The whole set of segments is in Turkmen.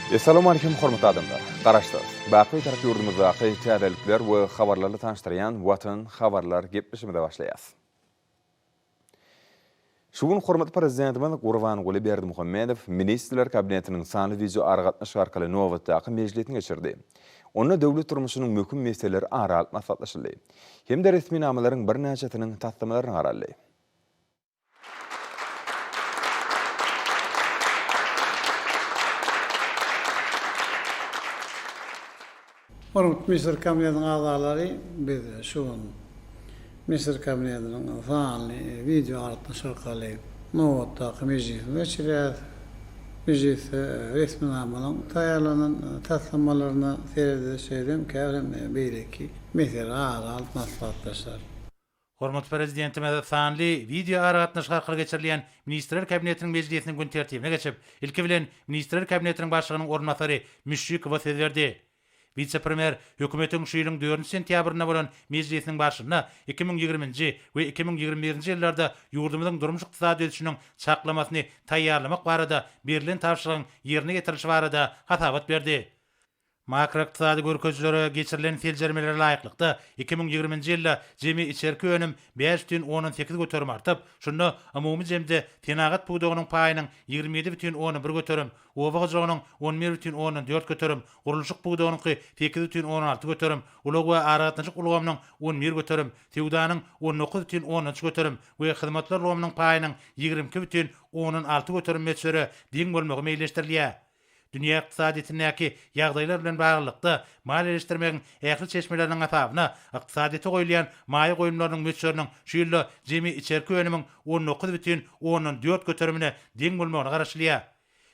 Essalawmaleýkim hormatly adamlar! Garaşsyz, baky Bitarap ýurdumyzdaky täzelikler we habarlarla tanyşdyrýan Watan habarlar gepleşigimize başlaýas. Şu gün hormatly Prezidentimiz Gurbanguly Berdimuhamedow Ministrler Kabinetiniň sanly wideoaragatnaşyk arkaly nobatdaky mejlisini geçirdi. Onda döwlet durmuşynyň möhüm meseleleri ara alyp maslahatlaşyldy hem-de resminamalaryň birnäçesiniň taslamalaryna garaldy. Hormatly Ministrler Kabinetiniň agzalary, biz şu gün Ministrler Kabinetiniň sanly wideoaragatnaşyk arkaly nobatdaky mejlisini geçirýäris. Mejlisde resminamalaryň taýýarlanan taslamalaryna serediler, şeýle hem käbir hem beýleki meseleler ara alyp maslahatlaşylar. Hormatly Prezidentimiz sanly wideoaragatnaşyk arkaly geçirilýän Ministrler Kabinetiniň mejlisiniň gün tertibine geçip, ilki bilen Ministrler Kabinetiniň Başlygynyň orunbasary Müşşikowa söz berdi. Wise-premýer Hökümetiň şu ýylyň dördünji sentýabrynda bolan mejlisiniň barşynda 2020-nji we 2021-nji ýyllarda ýurdumyzyň durmuş-ykdysady ösüşiniň çaklamasyny taýýarlamak barada berlen tabşyrygyň ýerine ýetirilişi barada hasabat berdi. Makroykdysady görkezijilere geçirilen seljermelere laýyklykda, 2020-nji ýylda jemi içerki önüm 5,8 artyp, şunda umumy jemde senagat pudagynyň paýynyň 27,1 oba hojalygynyň 11,4 gurluşyk pudagynyňky 8,6 ulag we aragatnaşyk ulgamynyň 11 söwdanyň 19,3 we hyzmatlar ulgamynyň paýynyň 22,6 möçbere deň bolmagy meýilleşdirilýär. Dünýä ykdysadyýetindäki ýagdaýlar bilen baglylykda, maliýeleşdirmegiň ähli çeşmeleriniň hasabyna ykdysadyýete goýulýan maýa goýumlarynyň möçberiniň şu ýylda jemi içerki önümiň 19,4 göterimine deň bolmagyna garaşylýar.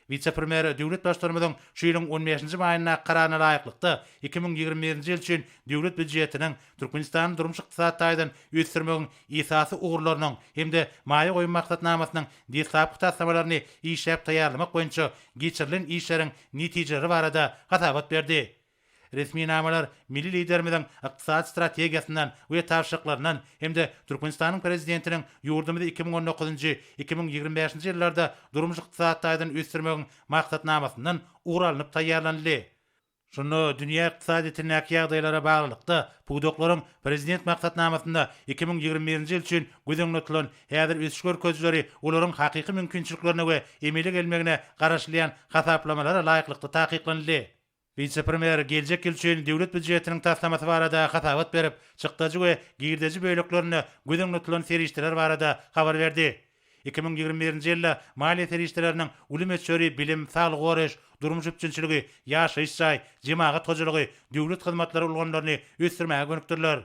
Wise-premýer döwlet Baştutanymyzyň şu ýylyň on bäşinji maýyndaky Kararyna laýyklykda, 2021-nji ýyl üçin Döwlet býujetiniň Türkmenistany durmuş-ykdysady taýdan ösdürmegiň esasy ugurlarynyň hem-de maýa goýum maksatnamasynyň deslapky taslamalaryny işläp taýýarlamak boýunça geçirilen işleriň netijeleri barada hasabat berdi. Resminamalar milli Liderimiziň ykdysady strategiýasyndan we tabşyryklaryndan hem-de Türkmenistanyň Prezidentiniň ýurdumyzy 2019-njy, 2025-nji ýyllarda durmuş-ykdysady taýdan ösdürmegiň maksatnamasyndan ugur alnyp taýýarlanyldy. Şunda dünýä ykdysadyýetindäki ýagdaýlara baglylykda, pudaklaryň Prezident maksatnamasynda 2021-nji ýyl üçin göz öňünde tutulan häzir ösüş görkezijileri olaryň hakyky mümkinçiliklerine we emele gelmegine garaşylýan hasaplamalara laýyklykda takyklanyldy. Wise-premýer geljek ýyl üçin Döwlet býujetiniň taslamasy barada hasabat berip, çykdajy we girdeji böleklerinde göz öňünde tutulan serişdeler barada habar berdi. 2021-nji ýylda maliýe serişdeleriniň uly möçberi bilim, saglygy goraýyş, durmuş üpjünçiligi, ýaşaýyş jaý, jemagat hojalygy, döwlet hyzmatlary ulgamlaryny ösdürmäge gönükdiriler.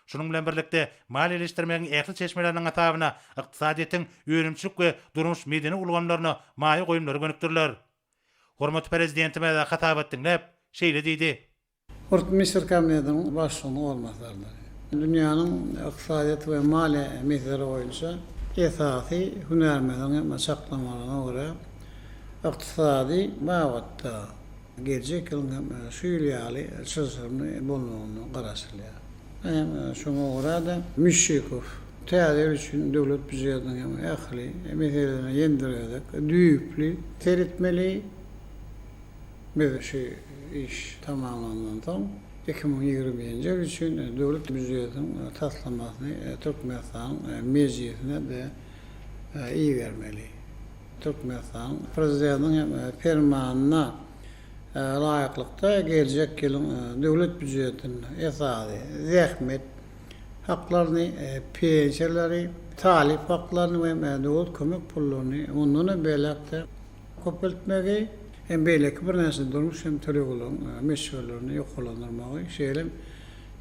Şunuň bilen birlikde, maliýeleşdirmegiň ähli çeşmeleriniň hasabyna ykdysadyýetiň önümçilik we durmuş-medeni ulgamlaryna maýa goýumlary gönükdiriler. Hormatly Prezidentimiz hasabat diňläp, şeýle diýdi. Hurt Müsür Kabinetiniň başlygynyň orunbasarlary. Dünýäniň ykdysadyýet we maliýe meseleleri boýunça esasy hünärmenleriň hem çaklamalaryna görä, ykdysady babatda geljek ýylyň hem şu ýyl ýaly çylşyrymly bolmagyna garaşylýar. Hem şoňa görä-de, Müşşikow täze ýyl üçin döwlet býujetiniň hem ähli meselelerine ýene bir gezek düýpli seretmeli. Biz şu iş tamamlanandan soň, 2021-nji ýyl üçin Döwlet býujetiniň taslamasyny Türkmenistanyň Mejlisine-de ibermeli. Türkmenistanyň Prezidentiniň hem Permanyna laýyklykda, geljek ýylyň Döwlet býujetinde esasy zähmet haklaryny, pensiýalary, talyp haklaryny we döwlet kömek pullaryny mundan beýläk-de köpeltmegi hem beýleki birnäçe durmuş hem tölegleriň möçberlerini ýokarlandyrmagy, şeýle hem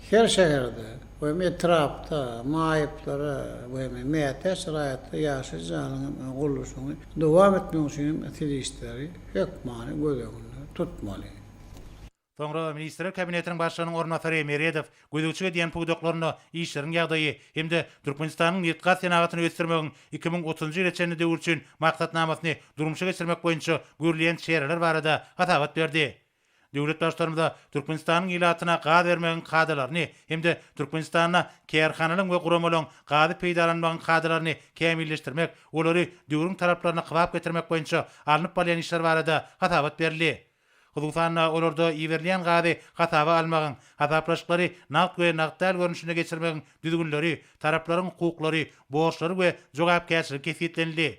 her şäherde we hem etrapda maýyplara we hem mätäç raýatlara ýaşaýyş jaýlarynyň gurluşygyny dowam etmek üçin hem serişdeleri hökmany göz öňünde tutmaly. Soňra Ministrler Kabinetiniň Başlygynyň orunbasary Meredow gözegçilik edýän pudaklarynda işleriň ýagdaýy hem-de Türkmenistanyň nebitgaz senagatyny ösdürmegiň 2030-njy ýyla çenli döwür üçin maksatnamasyny durmuşa geçirmek boýunça görülýän çäreler barada hasabat berdi. Döwlet Baştutanymyza Türkmenistanyň ilatyna gaz bermegiň kadalaryny hem-de Türkmenistanda kärhanalaryň we guramalaryň gazy peýdalanmagyň kadalaryny kämilleşdirmek, olary döwrüň talaplaryna kybap getirmek boýunça alnyp barylýan işler barada hasabat berildi. Hususan-da, olarda iberilýän gazy hasaba almagyň, hasaplaşyklary nagt we nagt däl görnüşinde geçirmegiň düzgünleri, taraplaryň hukuklary, borçlary we jogapkärçiligi kesgitlenildi.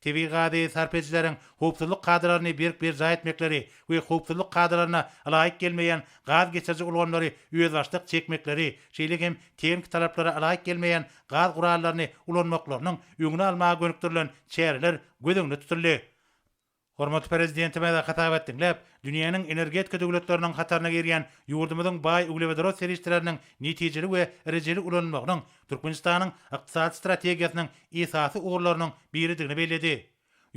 Tebigy gazy sarp edijileriň howpsuzlyk kadalaryny berk berjaý etmekleri we howpsuzlyk kadalaryna ylaýyk gelmeýän gaz geçiriji ulgamlary özbaşdak çekmekleri, şeýle hem tehniki talaplara ylaýyk gelmeýän gaz gurallaryny ulanmaklarynyň öňüni almaga gönükdirilen çäreler göz öňünde tutuldy. Hormatly Prezidentimiz hasabat diňläp, dünýäniň energetika döwletleriniň hataryna girýän ýurdumyzyň baý uglewodorod serişdeleriniň netijeli we rejeli ulanylmagynyň Türkmenistanyň ykdysady strategiýasynyň esasy ugurlarynyň biridigini belledi.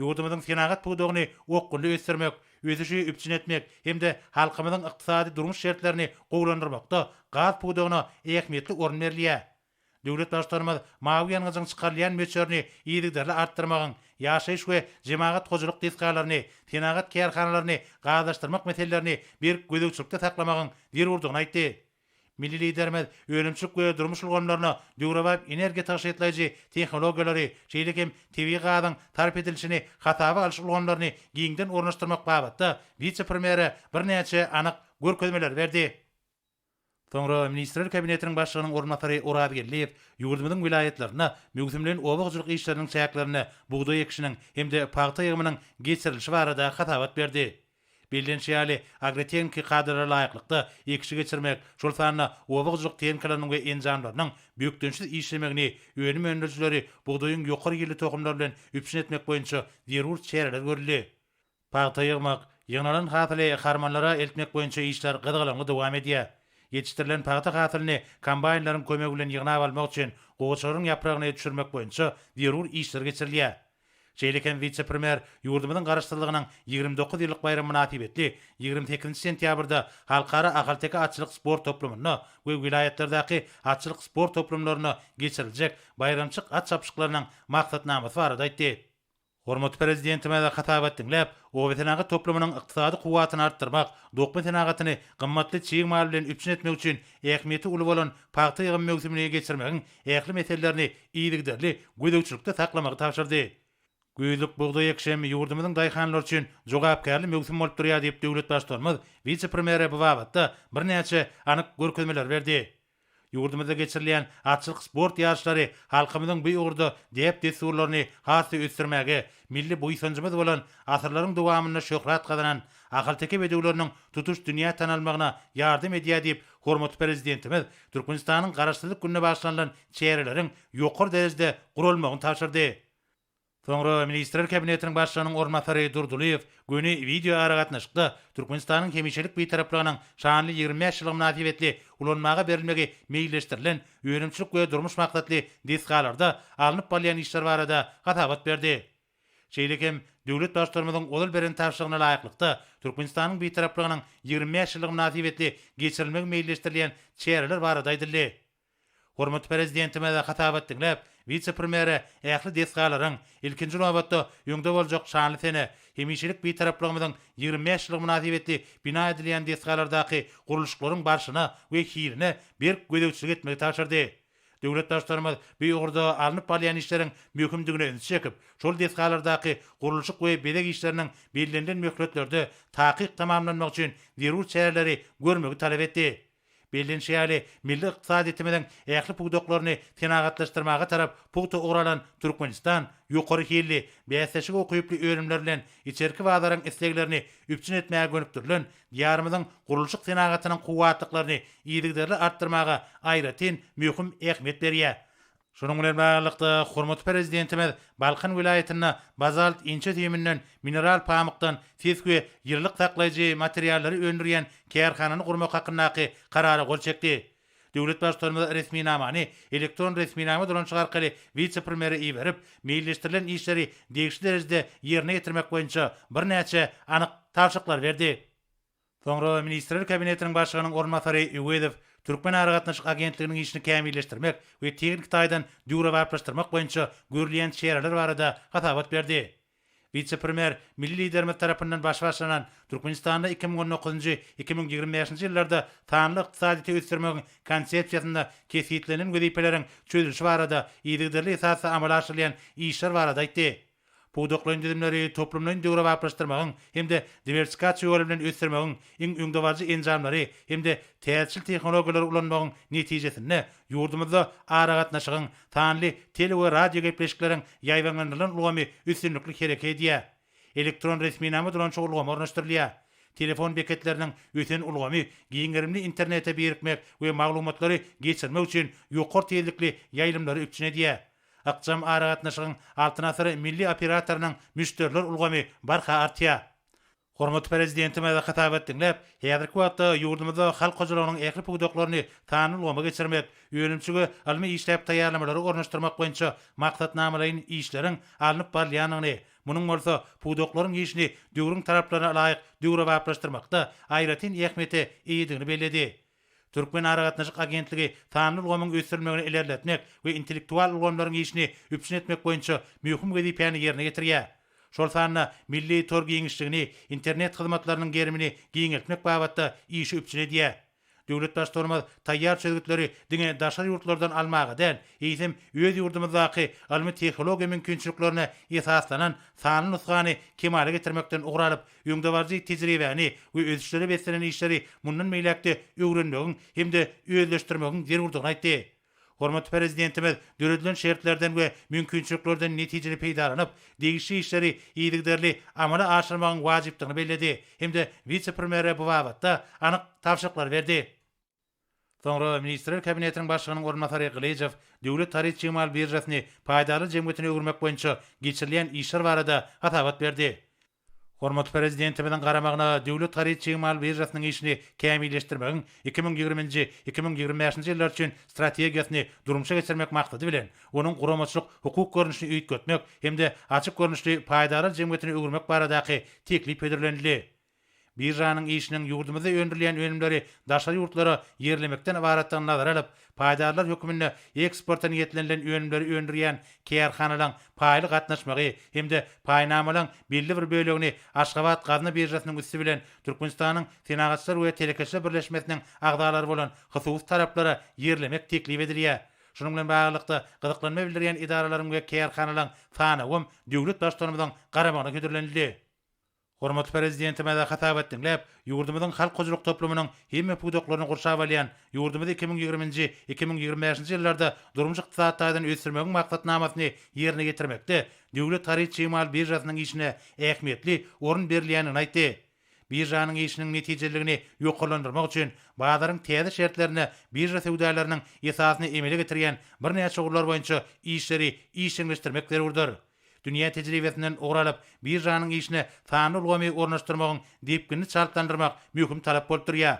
Ýurdumyzyň senagat pudagyny okgunly ösdürmek, ösüşi üpjün etmek hem-de halkymyzyň ykdysady-durmuş şertlerini gowulandyrmakda gaz pudagyna ähmiýetli orun berilýär. Döwlet Baştutanymyz mawy ýangyjyň çykarylýan möçberini yzygiderli artdyrmagyň, ýaşaýyş we jemagat hojalyk desgalaryny, senagat kärhanalaryny gazlaşdyrmak meselelerini berk gözegçilikde saklamagyň zerurdygyny aýtdy. Milli Liderimiz önümçilik we durmuş ulgamlaryna döwrebap energiýa tygşytlaýjy tehnologiýalary, şeýle hem tebigy gazyň sarp edilişini hasaba alyş ulgamlaryny giňden ornaşdyrmak babatda wise-premýere birnäçe anyk görkezmeleri berdi. Soňra Ministrler Kabinetiniň Başlygynyň orunbasary Oraz Geldiýew ýurdumyzyň welaýatlarynda möwsümleýin oba hojalyk işleriniň çäklerinde bugdaý ekişiniň hem-de pagta ýygymynyň geçirilişi barada hasabat berdi. Bellenişi ýaly, agrotehniki kadalara laýyklykda ekişi geçirmek, şol sanda oba hojalyk tehnikalarynyň we enjamlarynyň bökdençsiz işlemegini, önüm öndürijileri bugdaýyň ýokary hilli tohumlary bilen üpjün etmek boýunça zerur çäreler görüldi. Pagta ýygmak, ýygnalan hasyly harmanlara eltmek boýunça işler gyzgalaňly dowam edýär. Ýetişdirilen pagta hasylyny kombaýnlaryň kömegi bilen ýygnap almak üçin gowaçalaryň ýapragyny düşürmek boýunça zerur işler geçirilýär. Şeýle hem wise-premýer ýurdumyzyň Garaşsyzlygynyň 29 ýyllyk baýramy mynasybetli 28 sentýabrda Halkara ahalteke atçylyk sport toplumynda we welaýatlardaky atçylyk sport toplumlarynda geçiriljek baýramçyk at çapyşyklarynyň maksatnamasy barada aýtdy. Hormatly Prezidentimiz hasabat diňläp, obasenagat toplumynyň ykdysady kuwwatyny artdyrmak, dokma senagatyny gymmatly çig mal bilen üpjün etmek üçin ähmiýeti uly bolan pagta ýygym möwsümini geçirmegiň ähli meselelerini yzygiderli gözegçilikde saklamagy tabşyrdy. Güýzlük bugdaý ekişem ýurdumyzyň daýhanlary üçin jogapkärli möwsüm bolup durýar diýip, döwlet Baştutanymyz wise-premýere bu babatda birnäçe anyk görkezmeleri berdi. Ýurdumyzda geçirilýän atçylyk sport ýaryşlary halkymyzyň bu ugurda däp-dessurlaryny has-da ösdürmäge, milli buýsanjymyz bolan asyrlaryň dowamynda şöhrat gazanan ahalteke bedewleriniň tutuş dünýä tanalmagyna ýardam edýär diýip, hormatly Prezidentimiz Türkmenistanyň Garaşsyzlyk gününe bagyşlanylan çäreleriň ýokary derejede guralmagyny tabşyrdy. Soňra Ministrler Kabinetiniň Başlygynyň orunbasary Durdylyýew göni wideoaragatnaşykda Türkmenistanyň hemişelik Bitaraplygynyň şanly 25 ýyllygy mynasybetli ulanmaga berilmegi meýilleşdirilen önümçilik we durmuş maksatly desgalarda alnyp barylýan işler barada hasabat berdi. Şeýle hem döwlet Baştutanymyzyň ozal beren tabşyrygyna laýyklykda, Türkmenistanyň Bitaraplygynyň 25 ýyllygy mynasybetli geçirilmegi meýilleşdirilýän çäreler barada aýdyldy. Hormatly Prezidentimiz hasabat diňläp, wise-premýere ähli desgalaryň, ilkinji nobatda, öňde boljak şanly sene, hemişelik Bitaraplygymyzyň 25 ýyllygy mynasybetli bina edilýän desgalardaky gurluşyklaryň barşyna we hiline berk gözegçilik etmegi tabşyrdy. Döwlet Baştutanymyz bu ugurda alnyp barylýan işleriň möhümdigine ünsi çekip, şol desgalardaky gurluşyk we bezeg işleriniň bellenilen möhletlerde takyk tamamlanmagy üçin zerur çäreleri görmegi talap etdi. Bellenişi ýaly, milli ykdysadyýetimiziň ähli pudaklaryny senagatlaşdyrmaga tarap pugta ugur alan Türkmenistan ýokary hilli, bäsleşige ukyply önümler bilen içerki bazaryň isleglerini üpjün etmäge gönükdirilen Diýarymyzyň gurluşyk senagatynyň kuwwatlyklaryny yzygiderli artdyrmaga aýratyn möhüm ähmiýet berýär. Şunuň bilen baglylykda, hormatly Prezidentimiz Balkan welaýatynda bazalt inçe süýüminden, mineral pamykdan ses we ýylylyk saklaýjy materiallary öndürýän kärhanany gurmak hakyndaky Karara gol çekdi. Döwlet Baştutanymyz resminamany elektron resminama dolanyşygy arkaly wise-premýere iberip, meýilleşdirilen işleri degişli derejede ýerine ýetirmek boýunça birnäçe anyk tabşyryklary berdi. Soňra Ministrler Kabinetiniň Başlygynyň orunbasary Öwezow Türkmenaragatnaşyk agentliginiň işini kämilleşdirmek we tehniki taýdan döwrebaplaşdyrmak boýunça görülýän çäreler barada hasabat berdi. Wise-premýer milli Liderimiz tarapyndan başy başlanan Türkmenistanda 2019-njy, 2025-nji ýyllarda sanly ykdysadyýeti ösdürmegiň Konsepsiýasynda kesgitlenen wezipeleriň çözülişi barada yzygiderli esasda amala aşyrylýan işler barada aýtdy. Pudaklaýyn düzümleri toplumlaýyn döwrebaplaşdyrmagyň hem-de diwersifikasiýa ýoly bilen ösdürmegiň, iň öňdebaryjy enjamlary hem-de täzeçil tehnologiýalary ulanmagyň netijesinde ýurdumyzda aragatnaşygyň, sanly tele we radio gepleşikleriň ýaýbaňlandyrylan ulgamy üstünlikli hereket edýär. Elektron resminama dolanyşyk ulgamy ornaşdyrylýar. Telefon beketleriniň ösen ulgamy giň gerimli internete birikmek we maglumatlary geçirmek üçin ýokary tizlikli ýaýlymlary üpjün edýär. Ykjam aragatnaşygyň Altyn asyr milli operatorynyň müşderiler ulgamy barha artýar. Hormatly Prezidentimiz hasabat diňläp, häzirki wagtda ýurdumyzda halk hojalygynyň ähli pudaklaryny sanly ulgama geçirmek, önümçige ylmy işläp taýýarlamalary ornaşdyrmak boýunça maksatnamalaýyn işleriň alnyp barylýandygyny, munuň bolsa pudaklaryň işini döwrüň talaplaryna laýyk döwrebaplaşdyrmakda aýratyn ähmiýete eýedigini belledi. Türkmen aragatnaşyk agentligi sanly ulgamyň ösdürilmegini ilerletmek we intellektual ulgamlaryň işini üpjün etmek boýunça möhüm wezipäni ýerine ýetirýär. Şol sanda milli tor giňişligini, internet hyzmatlarynyň gerimini giňeltmek babatda işi üpjün edýär. Döwlet Baştutanymyz taýýar çözgütleri diňe daşary ýurtlardan almaga däl, eýsem, öz ýurdumyzdaky ylmy-tehnologiýa mümkinçiliklerine esaslanan sanly nusgany kemala getirmekden ugur alyp, öňdebaryjy tejribäni we ösüşlere beslenen işleri mundan beýläk-de öwrenmegiň hem-de özleşdirmegiň zerurdygyny aýtdy. Hormatly Prezidentimiz döredilen şertlerden we mümkinçiliklerden netijeli peýdalanyp, degişli işleri yzygiderli amala aşyrmagyň wajypdygyny belledi hem-de wise-premýere bu babatda anyk tabşyryklary berdi. Soňra Ministrler Kabinetiniň Başlygynyň orunbasary Gylyjow Döwlet haryt-çig mal biržasyny paýdarlar jemgyýetine öwürmek boýunça geçirilýän işler barada hasabat berdi. Hormatly Prezidentimiziň garamagyna Döwlet haryt-çig mal biržasynyň işini kämilleşdirmegiň 2020-nji, 2025-nji ýyllar üçin strategiýasyny durmuşa geçirmek maksady bilen, onuň guramaçylyk-hukuk görnüşini üýtgetmek hem-de açyk görnüşli paýdarlar jemgyýetine öwürmek baradaky teklip hödürlenildi. Biržanyň işiniň ýurdumyzda öndürilýän önümleri daşary ýurtlara ýerlemekden ybaratdygyny nazara alyp, paýdarlar hökmünde eksporta niýetlenilen önümleri öndürýän kärhanalaryň paýly gatnaşmagy hem-de paýnamalaryň belli bir bölegini Aşgabat gazna biržasynyň üsti bilen Türkmenistanyň Senagatçylar we telekeçiler birleşmesiniň agzalary bolan hususy taraplara ýerlemek teklip edilýär. Şunuň bilen baglylykda, gyzyklanma bildirýän edaralaryň we kärhanalaryň sanawam döwlet Baştutanymyzyň garamagyna hödürlenildi. Hormatly Prezidentimize hasabat diňläp, ýurdumyzyň halk hojalyk toplumynyň hemme pudaklaryny gurşap alýan, ýurdumyzy 2020-nji, 2025-nji ýyllarda durmuş-ykdysady taýdan ösdürmegiň maksatnamasyny ýerine ýetirmekde Döwlet haryt-çig mal biržasynyň işine ähmiýetli orun berilýändigini aýtdy. Biržanyň işiniň netijeliligini ýokarlandyrmak üçin bazaryň täze şertlerinde birža söwdalarynyň esasyny emele getirýän birnäçe ugurlar boýunça işleri işjeňleşdirmek zerurdyr. Dünýä tejribesinden ugur alyp, biržanyň işine sanly ulgamy ornaşdyrmagyň depginini çaltlandyrmak möhüm talap bolup durýar.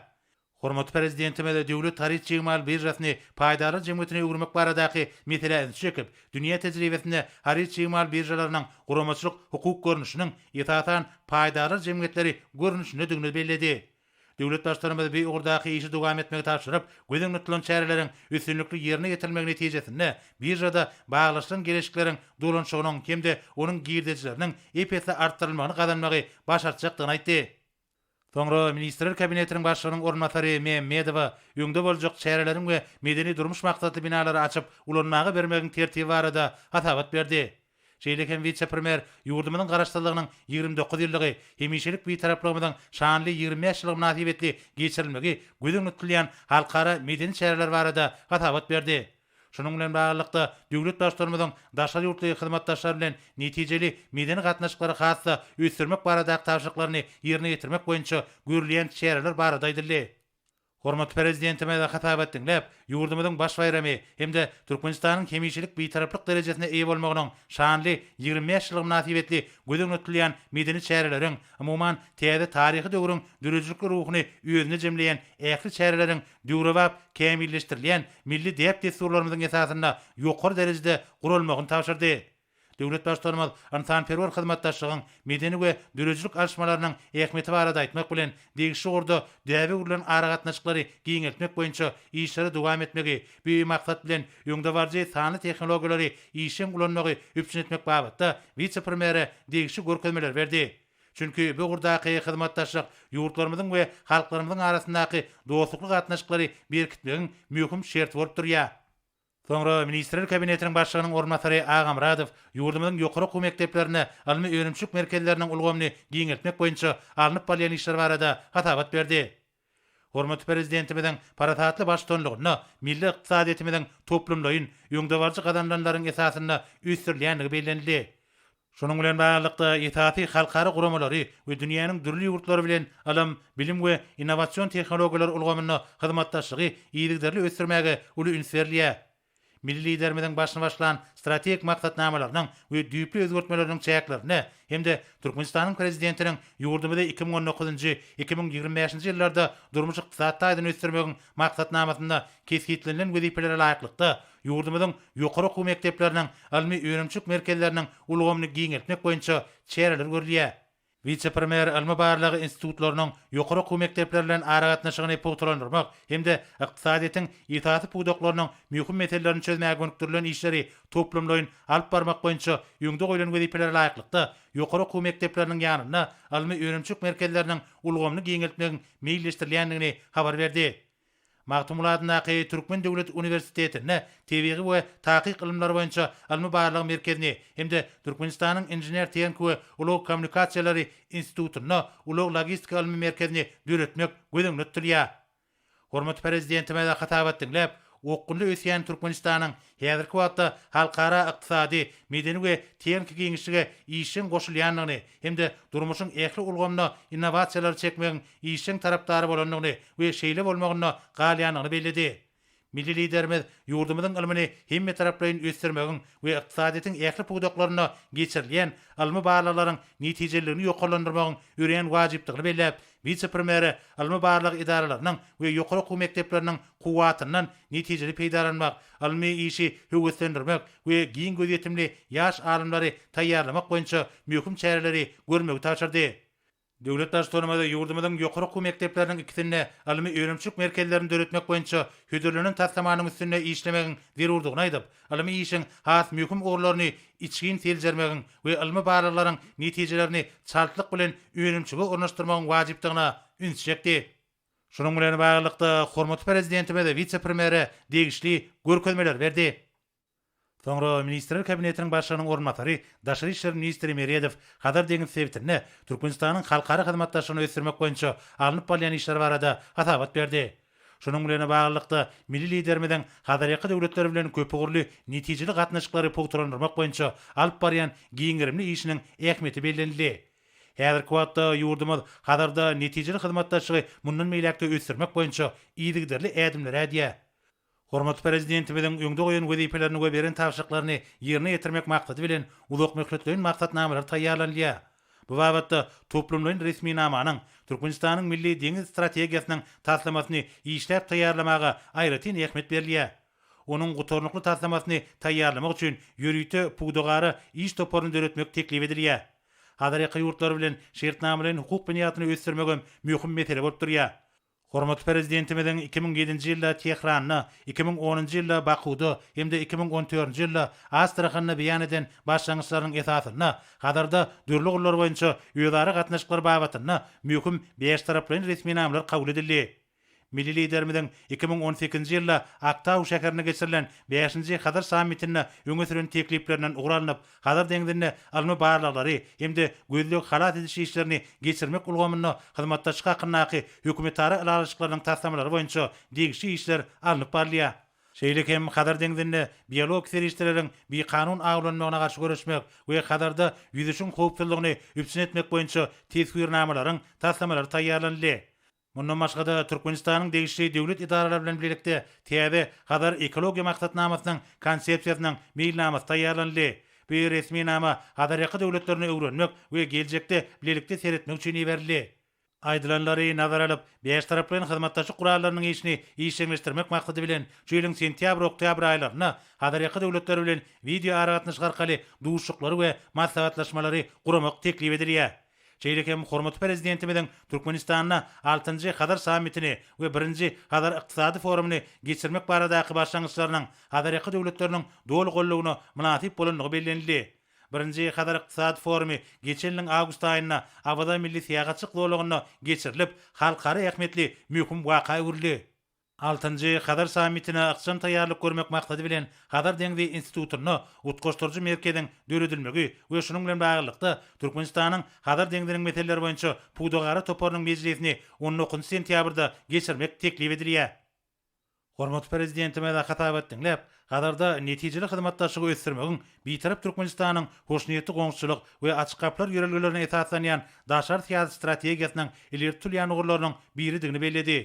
Hormatly Prezidentimiz Döwlet haryt-çig mal biržasyny paýdarlar jemgyýetine öwürmek baradaky meselä ünsi çekip, dünýä tejribesinde haryt-çig mal biržalarynyň guramaçylyk-hukuk görnüşiniň, esasan, paýdarlar jemgyýetleri görnüşindedigini belledi. Döwlet Baştutanymyz bu ugurdaky işi dowam etmegi tabşyryp, göz öňünde tutulan çäreleriň üstünlikli ýerine ýetirilmegi netijesinde biržada baglaşylan geleşikleriň dolanyşygynyň hem-de onuň girdejileriniň ep-esli artdyrylmagyny gazanmagy başartjakdygyny aýtdy. Soňra Ministrler Kabinetiniň Başlygynyň orunbasary Mämmedowa öňde boljak çäreleriň we medeni-durmuş maksatly binalary açyp ulanmaga bermegiň tertibi barada hasabat berdi. Şeýle hem wise-premýer ýurdumyzyň Garaşsyzlygynyň 29 ýyllygy, hemişelik Bitaraplygymyzyň şanly 25 ýyllygy mynasybetli geçirilmegi göz öňünde tutulýan halkara medeni çäreler barada hasabat berdi. Şunuň bilen baglylykda, döwlet Baştutanymyzyň daşary ýurtly hyzmatdaşlar bilen netijeli medeni gatnaşyklary has-da ösdürmek baradaky tabşyryklaryny ýerine ýetirmek boýunça görülýän çäreler barada aýdyldy. Hormatly Prezidentimiz hasabat diňläp, ýurdumyzyň baş baýramy hem-de Türkmenistanyň hemişelik Bitaraplyk derejesine eýe bolmagynyň şanly 25 ýyllygy mynasybetli göz öňünde tutulýan medeni çäreleriň, umuman, täze taryhy döwrüň döredijilikli ruhuny özünde jemleýän ähli çäreleriň döwrebap kämilleşdirilýän milli däp-dessurlarymyzyň esasynda ýokary derejede guralmagyny tabşyrdy. Döwlet Baştutanymyz ynsanperwer hyzmatdaşlygyň, medeni we döredijilik alyşmalarynyň ähmiýeti barada aýtmak bilen, degişli ugurda däbe öwrülen aragatnaşyklary giňeltmek boýunça işleri dowam etmegi, bu maksat bilen, öňdebaryjy sanly tehnologiýalary işjeň ulanmagy üpjün etmek babatda wise-premýere degişli görkezmeleri berdi. Çünki bu ugurdaky hyzmatdaşlyk ýurtlarymyzyň we halklarymyzyň arasyndaky dostlukly gatnaşyklary berkitmegiň möhüm şerti bolup durýar. Soňra Ministrler Kabinetiniň Başlygynyň orunbasary Agamyradow ýurdumyzyň ýokary okuw mekdeplerinde ylmy-önümçilik merkezleriniň ulgamyny giňeltmek boýunça alnyp barylýan işler barada hasabat berdi. Hormatly Prezidentimiziň parasatly baştutanlygynda milli ykdysadyýetimiziň toplumlaýyn, öňdebaryjy gazanylanlaryň esasynda ösdürilýändigi bellenildi. Şunuň bilen baglylykda, esasy halkara guramalary we dünýäniň dürli ýurtlary bilen ylym, bilim we innowasion tehnologiýalar ulgamynda hyzmatdaşlygy yzygiderli ösdürmäge uly üns berilýär. Milli Liderimiziň başyny başlan strategik maksatnamalarynyň we düýpli özgertmeleriniň çäklerinde hem-de Türkmenistanyň Prezidentiniň ýurdumyzy 2019-njy, 2025-nji ýyllarda durmuş-ykdysady taýdan ösdürmegiň Maksatnamasynda kesgitlenilen wezipelere laýyklykda, ýurdumyzyň ýokary okuw mekdepleriniň ylmy-önümçilik merkezleriniň ulgamyny giňeltmek boýunça çäreler görülýär. Wise-premýer ylmy-barlag institutlarynyň ýokary okuw mekdepleri bilen aragatnaşygyny pugtalandyrmak hem-de ykdysadyýetiň esasy pudaklarynyň möhüm meselelerini çözmäge gönükdirilen işleri toplumlaýyn alyp barmak boýunça öňde goýlan wezipelere laýyklykda, ýokary okuw mekdepleriniň ýanynda ylmy-önümçilik merkezleriniň ulgamyny giňeltmegiň meýilleşdirilýändigini habar berdi. Magtymguly adyndaky Türkmen döwlet uniwersitetinde Tebigy we takyk ylymlar boýunça ylmy-barlag merkezini hem-de Türkmenistanyň Inžener-tehniki we ulag kommunikasiýalary institutynda Ulag-logistika ylmy merkezini döretmek göz öňünde tutulýar. Hormatly Prezidentimiz hasabat diňläp, okgunly ösýän Türkmenistanyň häzirki wagtda halkara ykdysady, medeni we tehniki giňişlige işjeň goşulýandygyny hem-de durmuşyň ähli ulgamyna innowasiýalary çekmegiň işjeň tarapdary bolandygyny we şeýle bolmagynda galýandygyny belledi. Milli Liderimiz ýurdumyzyň ylmyny hemmetaraplaýyn ösdürmegiň we ykdysadyýetiň ähli pudaklarynda geçirilýän ylmy barlaglaryň netijeliligini ýokarlandyrmagyň örän wajypdygyny belläp, wise-premýere ylmy-barlag edaralarynyň we ýokary okuw mekdepleriniň kuwwatyndan netijeli peýdalanmak, ylmy işi höweslendirmek we giň gözýetimli ýaş alymlary taýýarlamak boýunça möhüm çäreleri görmegi tabşyrdy. Döwlet Baştutanymyz ýurdumyzyň ýokary okuw mekdepleriniň ikisinde ylmy-önümçilik merkezlerini döretmek boýunça hödürlenen taslamanyň üstünde işlemegiň zerurdygyny aýdyp, ylmy işiň has möhüm ugurlaryny içgin seljermegiň we ylmy barlaglaryň netijelerini çaltlyk bilen önümçige ornaşdyrmagyň wajypdygyna üns çekdi. Şunuň bilen baglylykda, hormatly Prezidentimiz wise-premýere degişli görkezmeleri berdi. Soňra Ministrler Kabinetiniň Başlygynyň orunbasary, daşary işler ministri Meredow Hazar deňiz sebitinde Türkmenistanyň halkara hyzmatdaşlygyny ösdürmek boýunça alnyp barylýan işler barada hasabat berdi. Şunuň bilen baglylykda, milli Liderimiziň Hazarýaka döwletleri bilen köpugurly netijeli gatnaşyklary pugtalandyrmak boýunça alyp barýan giň gerimli işiniň ähmiýeti bellenildi. Häzirki wagtda ýurdumyz Hazarda netijeli hyzmatdaşlygy mundan beýläk-de ösdürmek boýunça yzygiderli ädimleri ädýär. Hormatly Prezidentimiziň öňde goýan wezipelerini we beren tabşyryklaryny ýerine ýetirmek maksady bilen uzakmöhletleýin maksatnamalar taýýarlanylýar. Bu babatda toplumlaýyn resminamanyň, Türkmenistanyň Milli deňiz strategiýasynyň taslamasyny işläp taýýarlamaga aýratyn ähmiýet berilýär. Onuň gutarnykly taslamasyny taýýarlamak üçin ýörite pudagara iş toparyny döretmek teklip edilýär. Hazarýaka ýurtlary bilen şertnamalaýyn hukuk binýadyny ösdürmegem möhüm mesele bolup durýar. Hormatly Prezidentimiziň 2007-nji ýylda Tähranda, 2010-njy ýylda Bakuwda hem-de 2014-nji ýylda Astrahanda beýan eden başlangyçlarynyň esasynda Hazarda dürli ugurlar boýunça özara gatnaşyklar babatynda möhüm bäştaraplaýyn resminamalar kabul edildi. Milli Liderimiziň 2018-nji ýylda Aktau şäherinde geçirilen bäşinji Hazar sammitinde öňe süren tekliplerinden ugur alnyp, Hazar deňzinde ylmy barlaglary hem-de gözleg-halas ediş işlerini geçirmek ulgamynda hyzmatdaşlyk hakyndaky hökümetara ylalaşyklarynyň taslamalary boýunça degişli işler alnyp barylýar. Şeýle hem Hazar deňzinde biologik serişdeleriň bikanun awlanmagyna garşy göreşmek we Hazarda ýüzüşiň howpsuzlygyny üpjün etmek boýunça teswirnamalaryň taslamalary taýýarlanyldy. Mundan başga-da, Türkmenistanyň degişli döwlet edaralary bilen bilelikde täze Hazar ekologiýa maksatnamasynyň Konsepsiýasynyň meýilnamasy taýýarlanyldy. Bu resminama Hazarýaka döwletlerine öwrenmek we geljekde bilelikde seretmek üçin iberildi. Aýdylanlary nazara alyp, bäştaraplaýyn hyzmatdaşlyk gurallarynyň işini işjeňleşdirmek maksady bilen, şu ýylyň sentýabr-oktýabr aýlarynda Hazarýaka döwletleri bilen wideoaragatnaşyk arkaly duşuşyklary we maslahatlaşmalary guramak teklip edilýär. Şeýle hem hormatly Prezidentimiziň Türkmenistanda altynjy Hazar sammitini we birinji Hazar ykdysady forumyny geçirmek baradaky başlangyçlarynyň Hazarýaka döwletleriniň doly goldawyna mynasyp bolandygy bellenildi. Birinji Hazar ykdysady forumy geçen ýylyň awgust aýynda Awaza milli syýahatçylyk zolagynda geçirilip, halkara ähmiýetli möhüm waka öwrüldi. Altynjy Hazar sammitine ykjam taýýarlyk görmek maksady bilen Hazar deňzi institutynda utgaşdyryjy merkeziň döredilmegi we şunuň bilen baglylykda, Türkmenistanyň Hazar deňziniň meseleleri boýunça pudagara toparynyň mejlisini on dokuzynjy sentýabrda geçirmek teklip edilýär. Hormatly Prezidentimiz hasabat diňläp, Hazarda netijeli hyzmatdaşlygy ösdürmegiň Bitarap Türkmenistanyň hoşniýetli goňşuçylyk we açyk gapylar ýörelgelerine esaslanýan daşary syýasy strategiýasynyň ileri tutulýan ugurlarynyň biridigini belledi.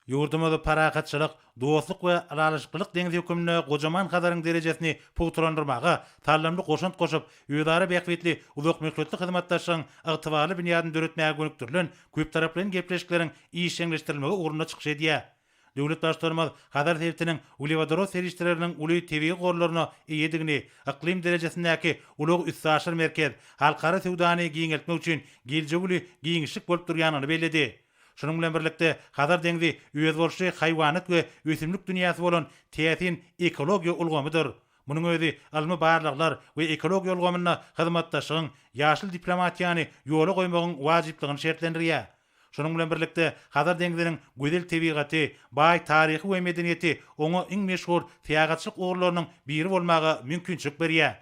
Ýurdumyz parahatçylyk, dostluk we ylalaşyklylyk deňzi hökmünde gojaman Hazaryň derejesini pugtalandyrmaga saldamly goşant goşup, özara bähbitli uzakmöhletli hyzmatdaşlygyň ygtybarly binýadyny döretmäge gönükdirilen köptaraplaýyn gepleşikleriň işjeňleşdirilmegi ugrunda çykyş edýär. Döwlet Baştutanymyz Hazar sebitiniň uglewodorod serişdeleriniň uly tebigy gorlaryna eýedigini, yklym derejesindäki ulag-üstaşyr merkez, halkara söwdany giňeltmek üçin geljegi uly giňişlik bolup durýandygyny belledi. Şunuň bilen birlikde, Hazar deňzi özboluşly haýwanat we ösümlik dünýäsi bolan täsin ekologiýa ulgamydyr. Munuň özi ylmy barlaglar we ekologiýa ulgamynda hyzmatdaşlygyň, ýaşyl diplomatiýany ýola goýmagyň wajyplygyny şertlendirýär. Şunuň bilen birlikde, Hazar deňziniň gözel tebigaty, baý taryhy we medeniýeti oňa iň meşhur syýahatçylyk ugurlarynyň biri bolmaga mümkinçilik berýär.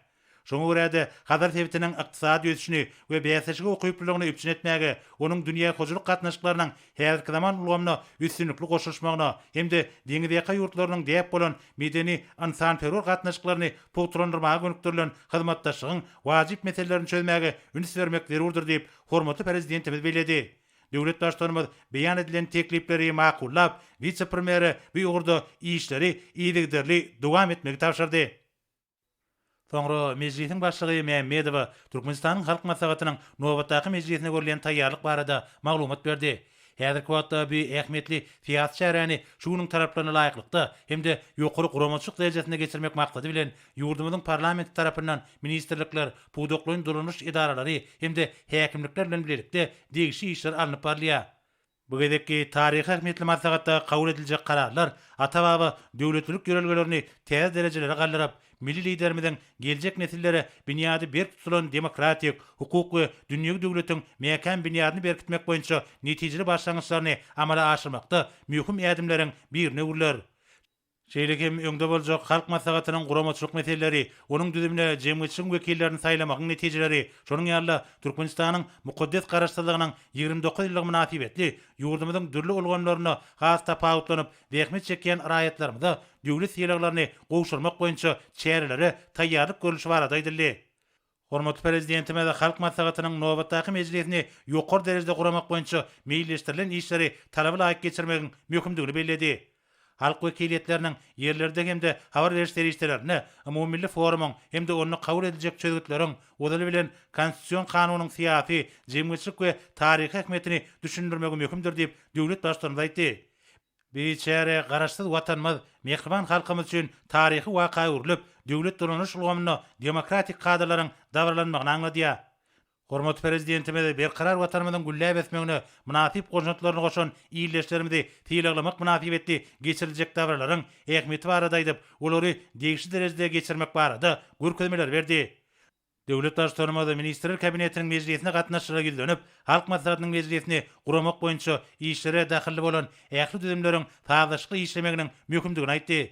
Şoňa görä-de, Hazar sebitiniň ykdysady ösüşini we bäsleşige ukyplylygyny üpjün etmäge, onuň dünýä hojalyk gatnaşyklarynyň häzirki zaman ulgamyna üstünlikli goşulyşmagyna hem-de deňizýaka ýurtlarynyň däp bolan medeni-ynsanperwer gatnaşyklaryny pugtalandyrmaga gönükdirilen hyzmatdaşlygyň wajyp meselelerini çözmäge üns bermek zerurdyr diýip, hormatly Prezidentimiz belledi. Döwlet Baştutanymyz beýan edilen teklipleri makullap, wise-premýere bu ugurda işleri yzygiderli dowam etmegi tabşyrdy. Soňra Mejlisiň Başlygy Mämmedowa Türkmenistanyň Halk Maslahatynyň nobatdaky mejlisine görülýän taýýarlyk barada maglumat berdi. Häzirki wagtda bu ähmiýetli syýasy çäräni şu günüň talaplaryna laýyklykda hem-de ýokary guramaçylyk derejesinde geçirmek maksady bilen, ýurdumyzyň parlamenti tarapyndan ministrlikler, pudaklaýyn dolanyş edaralary hem-de häkimlikler bilen bilelikde degişli işler alnyp barylýar. Bu gezekki taryhy ähmiýetli maslahatda kabul ediljek kararlar ata-baba döwletlilik ýörelgelerini täze derejelere galdyryp, milli Liderimiziň geljek nesillere binýady berk tutulan demokratik, hukuk we dünýewi döwletiň mäkäm binýadyny berkitmek boýunça netijeli başlangyçlaryny amala aşyrmakda möhüm ädimleriň birine öwrüler. Şeýle hem öňde boljak Halk Maslahatynyň guramaçylyk meseleleri, onuň düzümine jemgyýetçiligiň wekillerini saýlamagyň netijeleri, şonuň ýaly-da Türkmenistanyň mukaddes Garaşsyzlygynyň 29 ýyllygy mynasybetli ýurdumyzyň dürli ulgamlarynda has tapawutlanyp zähmet çekýän raýatlarymyza döwlet sylaglaryny gowşurmak boýunça çärelere taýýarlyk görlüşi barada aýdyldy. Hormatly Prezidentimiz Halk Maslahatynyň nobatdaky mejlisini ýokary derejede guramak boýunça meýilleşdirilen işleri talaba laýyk geçirmegiň möhümdigini belledi. Halk wekiliýetleriniň ýerlerde hem-de habar beriş serişdelerinde umumymilli forumyň hem-de onda kabul ediljek çözgütleriň, ozaly bilen, Konstitusion kanunyň syýasy, jemgyýetçilik we taryhy ähmiýetini düşündirmegi möhümdir diýip, döwlet Baştutanymyz aýtdy. Bu çäre Garaşsyz Watanymyz, mähriban halkymyz üçin taryhy waka öwrülip, döwlet dolanyş ulgamynda demokratik kadalaryň dabaralanmagyny aňladýar. Hormatly Prezidentimiz berkarar Watanymyzyň gülläp ösmegine mynasyp goşantlaryny goşan ildeşlerimizi sylaglamak mynasybetli geçiriljek dabaralaryň ähmiýeti barada aýdyp, olary degişli derejede geçirmek barada görkezmeleri berdi. Döwlet Baştutanymyz Ministrler Kabinetiniň mejlisine gatnaşyjylara ýüzlenip, Halk Maslahatynyň mejlisini guramak boýunça işlere dahylly bolan ähli düzümleriň sazlaşykly işlemeginiň möhümdigini aýtdy.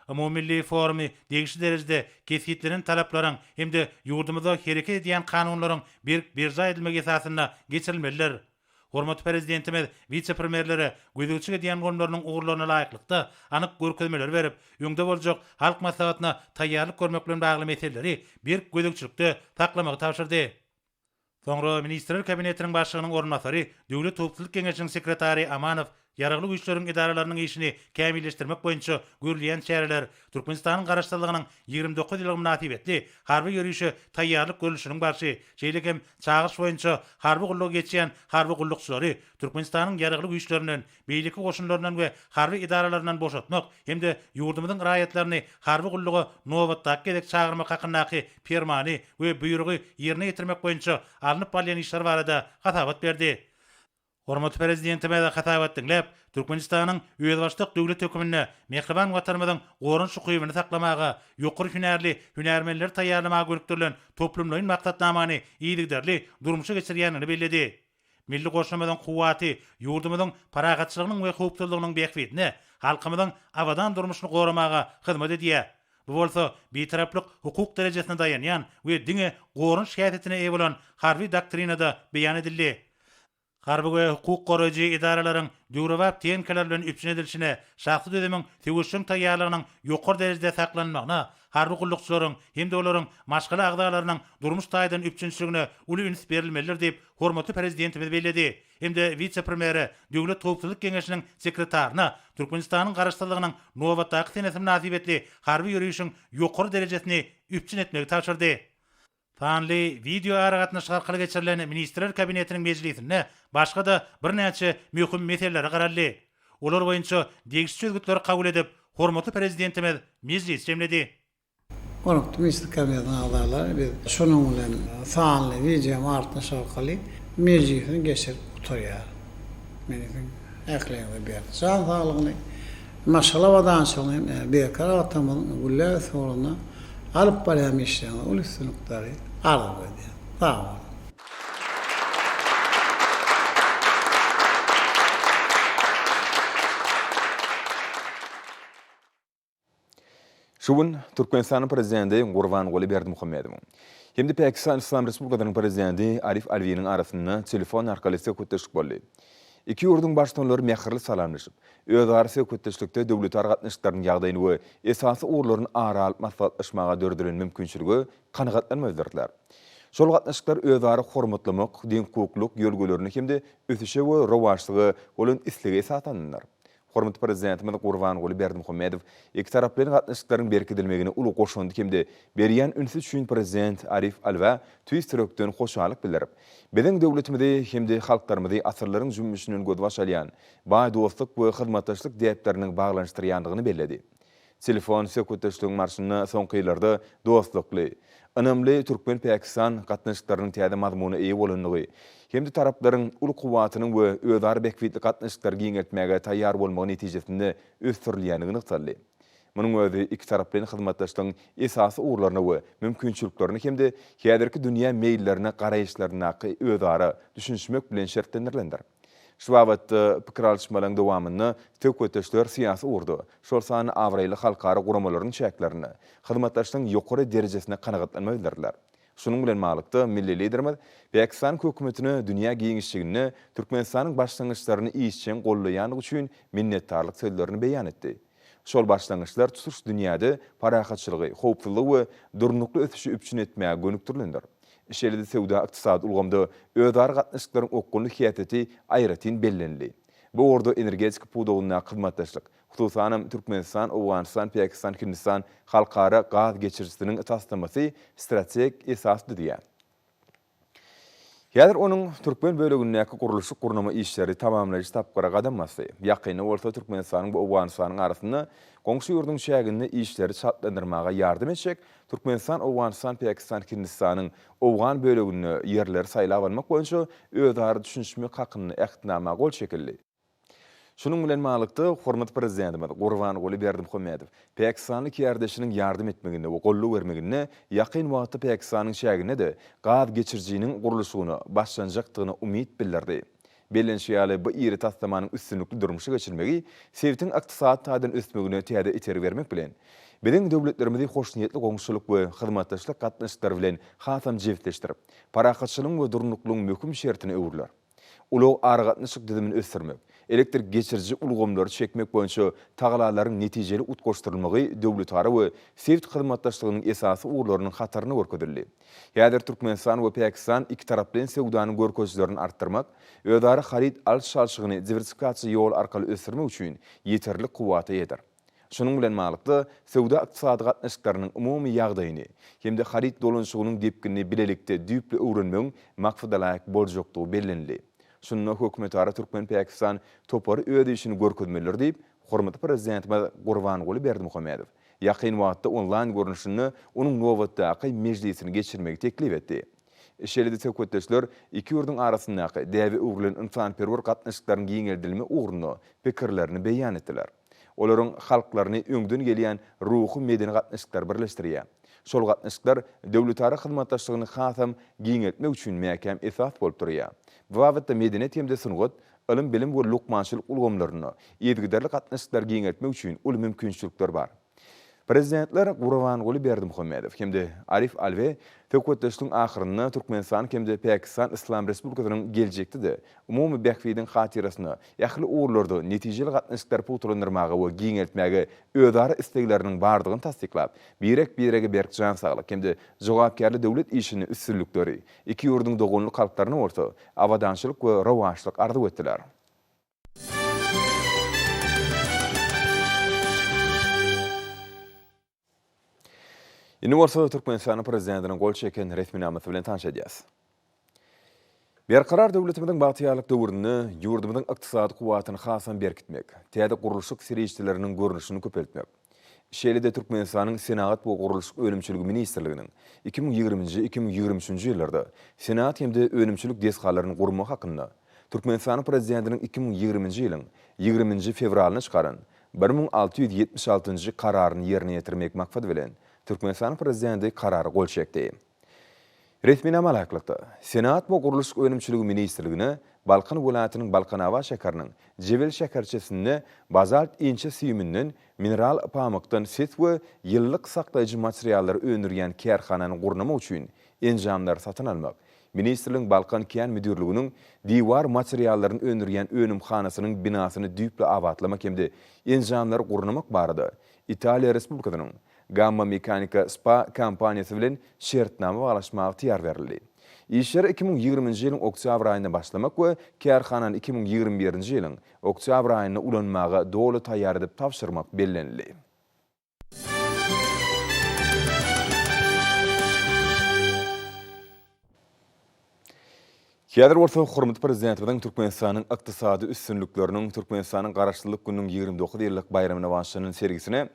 Umumymilli forumy degişli derejede kesgitlenen talaplaryň hem-de ýurdumyzda hereket edýän kanunlaryň berk berjaý edilmegi esasynda geçirilmelidir. Hormatly Prezidentimiz wise-premýerlere gözegçilik edýän ulgamlarynyň ugurlaryna laýyklykda anyk görkezmeleri berip, öňde boljak Halk Maslahatyna taýýarlyk görmek bilen bagly meseleleri berk gözegçilikde saklamagy tabşyrdy. Soňra Ministrler Kabinetiniň Başlygynyň orunbasary, Döwlet howpsuzlyk geňeşiniň sekretary Amanow Ýaragly Güýçleriň edaralarynyň işini kämilleşdirmek boýunça görülýän çäreler, Türkmenistanyň Garaşsyzlygynyň 29 ýyllygy mynasybetli harby ýörişe taýýarlyk görlüşiniň barşy, şeýle hem çagyryş boýunça harby gullugy geçýän harby gullukçylary Türkmenistanyň Ýaragly Güýçlerinden, beýleki goşunlaryndan we harby edaralaryndan boşatmak hem-de ýurdumyzyň raýatlaryny harby gulluga nobatdaky gezek çagyrmak hakyndaky Permany we Buýrugy ýerine ýetirmek boýunça alnyp barylýan işler barada hasabat berdi. Hormatly Prezidentimiz hasabat diňläp, Türkmenistanyň özbaşdak döwlet hökmünde mähriban Watanymyzyň goranyş ukybyny saklamaga, ýokary hünärli hünärmenleri taýýarlamaga gönükdirilen toplumlaýyn maksatnamany yzygiderli durmuşa geçirýändigini belledi. Milli goşunymyzyň kuwwaty ýurdumyzyň parahatçylygynyň we howpsuzlygynyň bähbidine, halkymyzyň abadan durmuşyny goramaga hyzmat edýär. Bu bolsa Bitaraplyk hukuk derejesine daýanýan we diňe goranyş häsiýetine eýe bolan Harby doktrinada beýan edildi. Harby we hukuk goraýjy edaralaryň döwrebap tehnikalar bilen üpjün edilişine, şahsy düzümiň söweşjeň taýýarlygynyň ýokary derejede saklanmagyna, harby gullukçylaryň hem-de olaryň maşgala agzalarynyň durmuş taýdan üpjünçiligine uly üns berilmelidir diýip, hormatly Prezidentimiz belledi hem-de wise-premýere, Döwlet howpsuzlyk geňeşiniň sekretaryna Türkmenistanyň Garaşsyzlygynyň nobatdaky senesi mynasybetli harby ýörişiň ýokary derejesini üpjün etmegi tabşyrdy. Sanly wideoaragatnaşyk arkaly geçirilen Ministrler Kabinetiniň mejlisinde başga-da birnäçe möhüm meselelere garaldy. Olar boýunça degişli çözgütleri kabul edip, hormatly Prezidentimiz mejlisi jemledi. Hormatly Ministrler Kabinetiniň agzalary, biz şunuň bilen sanly wideoaragatnaşyk arkaly mejlisini geçirip gutarýarys. Men siziň ähliňize berk jan saglygyny, Maşgala abadançylygyny hem Berkarar Watanymyzyň gülläp ösmegi ugrunda alyp barýan işleriňizde uly üstünlikleri arzuw edýän. Sag boluň! Şu gün Türkmenistanyň Prezidenti Gurbanguly Berdimuhamedowyň hem-de Pakistan Yslam Respublikasynyň Prezidenti Arif Alwiniň arasynda telefon arkaly söhbetdeşlik boldy. Iki ýurduň Baştutanlary mähirli salamlaşyp, özara söhbetdeşlikde döwletara gatnaşyklarynyň ýagdaýyny we esasy ugurlaryny ara alyp maslahatlaşmaga döredilen mümkinçilige kanagatlanma bildirdiler. Şol gatnaşyklar özara hormatlamak, deňhukuklylyk ýörelgelerine hem-de ösüşe we rowaçlyga bolan islege esaslanandyr. Hormatly Prezidentimiz Gurbanguly Berdimuhamedow ikitaraplaýyn gatnaşyklaryň berkidilmegine uly goşandy hem-de berýän ünsi üçin Prezident Arif Alwä tüýs ýürekden hoşallyk bildirip, biziň döwletimizi hem-de halklarymyzy asyrlaryň jümmüşinden gözbaş alýan baý dostluk we hyzmatdaşlyk däpleriniň baglanyşdyrýandygyny belledi. Telefon söhbetdeşligiň barşynda soňky ýyllarda dostlukly, ynamly türkmen-pakistan gatnaşyklarynyň täze mazmuna eýe bolandygy hem-de taraplaryň uly kuwwatynyň we özara bähbitli gatnaşyklary giňeltmäge taýýar bolmagy netijesinde ösdürilýändigi nygtaldy. Munuň özi ikitaraplaýyn hyzmatdaşlygyň esasy ugurlaryna we mümkinçiliklerine hem-de häzirki dünýä meýillerine garaýyşlaryndaky özara düşünişmek bilen şertlendirilendir. Şu babatda pikir alyşmalaryň dowamynda söhbetdeşler syýasy ugurda, şol sanda abraýly halkara guramalaryň çäklerinde hyzmatdaşlygyň ýokary derejesine kanagatlanma bildirdiler. Şunuň bilen baglylykda, milli Liderimiz Pakistanyň Hökümetine dünýä giňişliginde Türkmenistanyň başlangyçlaryny işjeň goldaýandygy üçin minnetdarlyk sözlerini beýan etdi. Şol başlangyçlar tutuş dünýäde parahatçylygy, howpsuzlygy we durnukly ösüşi üpjün etmäge gönükdirilendir. Şeýle-de söwda-ykdysady ulgamda özara gatnaşyklaryň okgunly häsiýeti aýratyn bellenildi. Bu ugurda energetika pudagyndaky hyzmatdaşlyk, hususanam Türkmenistan, Owganystan, Pakistan, Hindistan halkara gaz geçirijisiniň taslamasy strategik esas düzýär. Häzir onuň türkmen bölegindäki gurluşyk-gurnama işleri tamamlaýjy tapgyra gadam basdy. Ýakynda bolsa Türkmenistanyň we Owganystanyň arasynda goňşy ýurduň çäginde işleri çaltlandyrmaga ýardam etjek Türkmenistan, Owganystan, Pakistan, Hindistanyň owgan böleginde ýerleri saýlap almak boýunça özara düşünişmek hakynda Ähtnama gol çekildi. Şunuň bilen baglylykda, hormatly Prezidentimiz Gurbanguly Berdimuhamedow pakistanly kärdeşiniň ýardam etmeginde we goldaw bermeginde ýakyn wagtda Pakistanyň çäginde-de gaz geçirijiniň gurluşygyna başlanjakdygyna umyt bildirdi. Bellenişi ýaly, bu iri taslamanyň üstünlikli durmuşa geçirilmegi sebitiň ykdysady taýdan ösmegine täze itergi bermek bilen, biziň döwletlerimizi hoşniýetli goňşuçylyk we hyzmatdaşlyk gatnaşyklary bilen hasam jebisleşdirip, parahatçylygyň we durnuklylygyň möhüm şertine öwrüler. Ulag-aragatnaşyk düzümini ösdürmek, elektrik geçiriji ulgamlary çekmek boýunça tagalalaryň netijeli utgaşdyrylmagy döwletara we sebit hyzmatdaşlygynyň esasy ugurlarynyň hatarynda görkezildi. Häzir Türkmenistan we Pakistan ikitaraplaýyn söwdanyň görkezijilerini artdyrmak, özara haryt alyş-çalşygyny diwersifikasiýa ýoly arkaly ösdürmek üçin ýeterlik kuwwata eýedir. Şunuň bilen baglylykda, söwda-ykdysady gatnaşyklarynyň umumy ýagdaýyny hem-de haryt dolanyşygynyň depginini bilelikde düýpli öwrenmegiň maksadalaýyk boljakdygy bellenildi. Şunda hökümetara türkmen-pakistan topary öz işini görkezmelidir diýip, hormatly Prezidentimiz Gurbanguly Berdimuhamedow ýakyn wagtda onlaýn görnüşinde onuň nobatdaky mejlisini geçirmegi teklip etdi. Şeýle-de söhbetdeşler iki ýurduň arasyndaky däbe öwrülen ynsanperwer gatnaşyklaryň giňeldilmegi ugrunda pikirlerini beýan etdiler. Olaryň halklaryny öňden gelýän ruhy-medeni gatnaşyklar birleşdirýär. Şol gatnaşyklar döwletara hyzmatdaşlygyny hasam giňeltmek üçin mäkäm esas bolup durýar. Bu babatda medeniýet hem-de sungat, ylym-bilim we lukmançylyk ulgamlarynda yzygiderli gatnaşyklary giňeltmek üçin uly mümkinçilikler bar. Prezidentler Gurbanguly Berdimuhamedow hem-de Arif Alwe söhbetdeşligiň ahyrynda Türkmenistan hem-de Pakistan Yslam Respublikasynyň geljekde-de umumy bähbidiň hatyrasyna ähli ugurlarda netijeli gatnaşyklary pugtalandyrmaga we giňeltmäge özara islegleriniň bardygyny tassyklap, birek-birege berk jan saglyk hem-de jogapkärli döwlet işinde üstünlikleri, iki ýurduň doganlyk halklaryna bolsa abadançylyk we rowaçlyk arzuw etdiler. Indi bolsa Türkmenistanyň Prezidentiniň gol çeken resminamasy bilen tanyş edýäs. Berkarar döwletimiziň bagtyýarlyk döwründe ýurdumyzyň ykdysady kuwwatyny hasam berkitmek, täze gurluşyk serişdeleriniň görnüşini köpeltmek, şeýle-de Türkmenistanyň Senagat we gurluşyk önümçiligi ministrliginiň 2020-nji, 2023-nji ýyllarda senagat hem-de önümçilik desgalaryny gurmak hakynda Türkmenistanyň Prezidentiniň 2020-nji ýylyň 20-nji fewralynda çykaran 1676-njy Kararyny ýerine ýetirmek maksady bilen, Türkmenistanyň Prezidenti Karara gol çekdi. Resminama laýyklykda, Senagat we gurluşyk önümçiligi ministrligine Balkan welaýatynyň Balkanabat şäheriniň Jebel şäherçesinde bazalt inçe süýüminden mineral pamykdan ses we ýylylyk saklaýjy materiallary öndürýän kärhanany gurnamak üçin enjamlary satyn almak Ministrligiň Balkan kän müdirliginiň diwar materiallaryny öndürýän önümhanasynyň binasyny düýpli abatlamak hem-de enjamlary gurnamak barada Italiýa Respublikasynyň Gamma Meccanica spa kompaniýasy bilen şertnama baglaşmaga ygtyýar berildi. Işleri 2020-nji ýylyň oktýabr aýynda başlamak we kärhanany 2021-nji ýylyň oktýabr aýynda ulanmaga doly taýýar edip tabşyrmak bellenildi. Häzir bolsa hormatly Prezidentimiziň Türkmenistanyň ykdysady üstünlikleriniň Türkmenistanyň Garaşsyzlyk gününiň 29 ýyllyk baýramyna bagyşlanan sergisine